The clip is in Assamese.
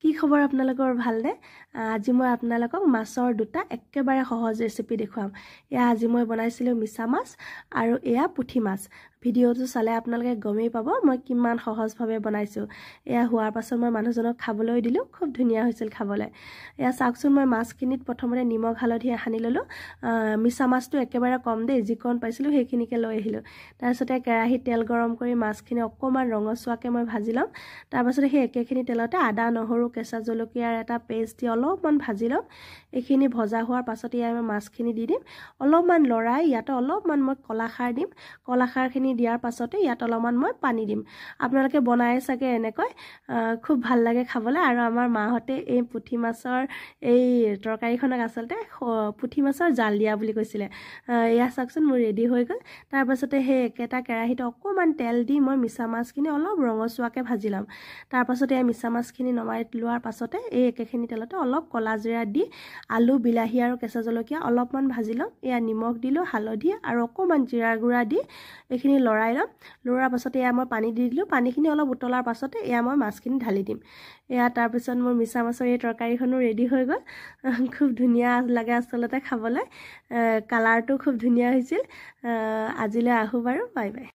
কি খবৰ আপোনালোকৰ, ভালনে? আজি মই আপোনালোকক মাছৰ দুটা একেবাৰে সহজ ৰেচিপি দেখুৱাম। এয়া আজি মই বনাইছিলোঁ মিছা মাছ আৰু এয়া পুঠি মাছ। ভিডিঅ'টো চালে আপোনালোকে গমেই পাব মই কিমান সহজভাৱে বনাইছোঁ। এয়া হোৱাৰ পাছত মই মানুহজনক খাবলৈ দিলোঁ, খুব ধুনীয়া হৈছিল খাবলৈ। এয়া চাওকচোন, মই মাছখিনিত প্ৰথমতে নিমখ হালধি সানি ল'লোঁ। মিছা মাছটো একেবাৰে কম দেই, যিকণ পাইছিলোঁ সেইখিনিকে লৈ আহিলোঁ। তাৰপিছতে কেৰাহীত তেল গৰম কৰি মাছখিনি অকণমান ৰঙচুৱাকৈ মই ভাজি ল'ম। তাৰপাছতে সেই একেখিনি তেলতে আদা, নহৰু, কেঁচা জলকীয়াৰ এটা পেষ্ট দি অলপমান ভাজি ল'ম। এইখিনি ভজা হোৱাৰ পাছতে ইয়াত মই মাছখিনি দি দিম। অলপমান লৰাই ইয়াতে অলপমান মই কলাখাৰ দিম। কলাখাৰখিনি দিয়াৰ পাছতে ইয়াত অলপমান মই পানী দিম। আপোনালোকে বনাই চাগে এনেকৈ, খুব ভাল লাগে খাবলৈ। আৰু আমাৰ মাহঁতে এই পুঠি মাছৰ এই তৰকাৰীখনক আচলতে পুঠি মাছৰ জাল দিয়া বুলি কৈছিলে। এয়া চাওকচোন, মোৰ ৰেডি হৈ গ'ল। তাৰপাছতে সেই একেটা কেৰাহীত অকণমান তেল দি মই মিছা মাছখিনি অলপ ৰঙচুৱাকৈ ভাজি ল'ম। তাৰপাছতে এই মিছা মাছখিনি নমাই লোৱাৰ পাছতে এই একেখিনি তেলতে অলপ ক'লা জিৰা দি আলু, বিলাহী আৰু কেঁচা জলকীয়া অলপমান ভাজি ল'ম। এয়া নিমখ দিলোঁ, হালধি আৰু অকণমান জিৰাৰ গুড়া দি এইখিনি লৰাই ল'ম। লৰোৱাৰ পাছতে এয়া মই পানী দি দিলোঁ। পানীখিনি অলপ উতলাৰ পাছতে এয়া মই মাছখিনি ঢালি দিম। এয়া তাৰপিছত মোৰ মিছা মাছৰ এই তৰকাৰীখনো ৰেডি হৈ গ'ল। খুব ধুনীয়া লাগে আচলতে খাবলৈ, কালাৰটো খুব ধুনীয়া হৈছিল। আজিলৈ আহোঁ বাৰু, বাই বাই।